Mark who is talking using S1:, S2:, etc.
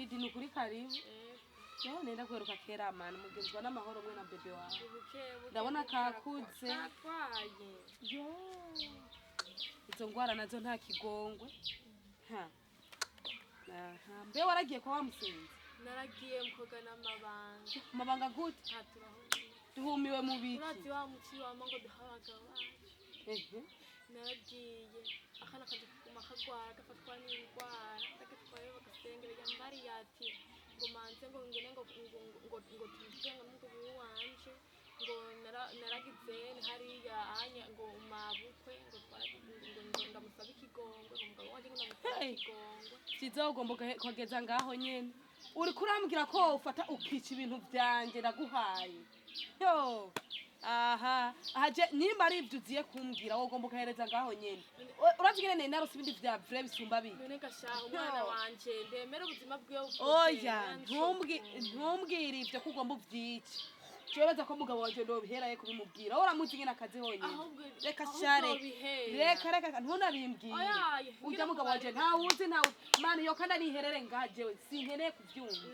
S1: Didi, ni ukuri karibu.
S2: Eh.
S1: Yewe, nenda kweruka kera mani, mugenzwa n'amahoro mwe na bébé wawe?
S2: Buke buke.
S1: Ndabona kakuze.
S2: Katwaye.
S1: Yo, izo ngwara nazo nta kigongwe. Ha, aha, mbe waragiye kwa wamusenzi?
S2: Naragiye mukoga n'amabanga.
S1: Amabanga gute?
S2: Nta turahumiwe.
S1: Duhumiwe mu biki?
S2: Urazi wa muci wama ngo duha abagabo bacu. Naragiye, akana kaje kuguma kagwara, gafatwa n'indwara, ndagatwaye bagasengera, yambariye ati ngo manze ngo ngene ngo tuvuge ngo n'umugabo wanje ngo naragize hariya anya ngo mabukwe ngo twaragize ngo ndamusaba ikigongwe, ngo umugabo wanje ngo ndamusaba
S1: Hey.
S2: ikigongwe.
S1: Vyiza, ugomba ukageza ngaho nyene uriko urambwira ko ufata ukica ibintu vyanje ndaguhaye. Yo, aha aha, je nimba ari ivyo uziye kumbwira, wowe ugomba ugahereza ngaho nyene. Urazi ingene nari narose ibindi vya vrai bisumba bibi.
S2: None gashaha, umwana
S1: Yo.
S2: wanje ndemera ubuzima bwiwe.
S1: Oya, ntumbwire ivyo ko ugomba uvyice. Jewe baza ko umugabo wanje ndobiheraye kubimubwira, wowe uramuzi ingene akazi honyene.
S2: Ahubwo
S1: Reka
S2: ahubwo
S1: share.
S2: bihera.
S1: Reka, reka, ntunabimbwire.
S2: Oya,
S1: Urya mugabo wanje ntawuzi, ntawuzi mani yo, kandi aniherere ngaha, jewe sinkeneye kuvyumva.